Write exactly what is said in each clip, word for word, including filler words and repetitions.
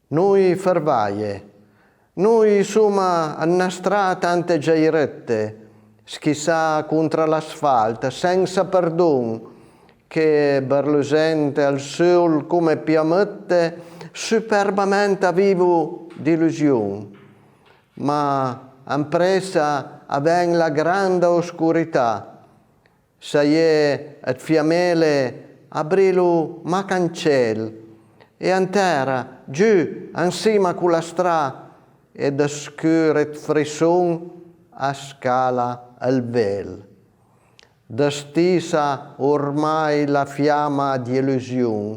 Noi fervaje. Noi soma an na stra tante giairëtte, schissà contra l'asfalt, sensa përdon, che, bërlusente al sul come piamëtte, superbament a vivo d'ilusion. Ma an pressa a ven la granda oscurità, S'a-i é ëd fiamele a brilo mach an cel, e an tèra, giù, ansima a cola stra, e dë scur e ëd frisson a scala ël vel. Dëstissa ormai la fiama d'ilusion.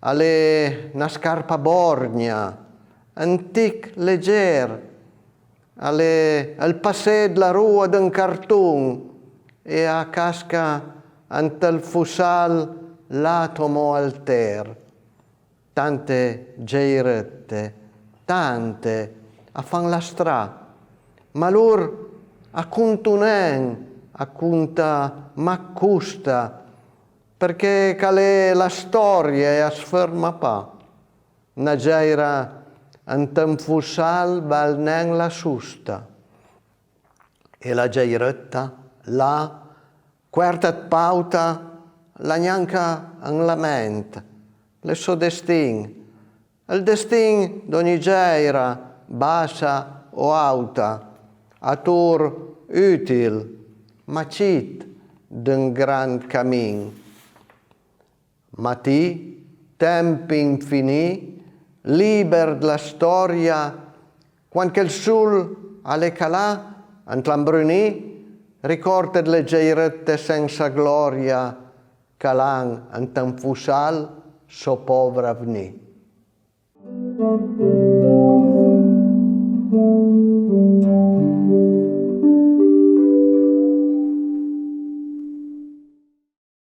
A l'é na scarpa bòrgna, un tich leger, A l'é ël passé dla roa d'un carton e a casca ant ël fossal l'atomo alter. Tante giairëtte, tante, a fan la stra, ma lor a conto nen, a conta mach costa, përchè ch'a l'é la stòria e as fërma pa. Na giaira ant un fossal val nen la sosta. E la giairëtta, là, coerta ëd pauta, l'ha gnanca un lament, l'é sò destin, ël destin d'ògni giaira, bassa o àuta, ator ùtil, ma cit d'un grand camin. Ma ti, temp infinì, lìber dla stòria, quand che ël sol a l'é calà ant l'ambrunì, ricòrd ëd le giairëtte sensa glòria ch'a l'han ant un fossal sò pòvr avnì.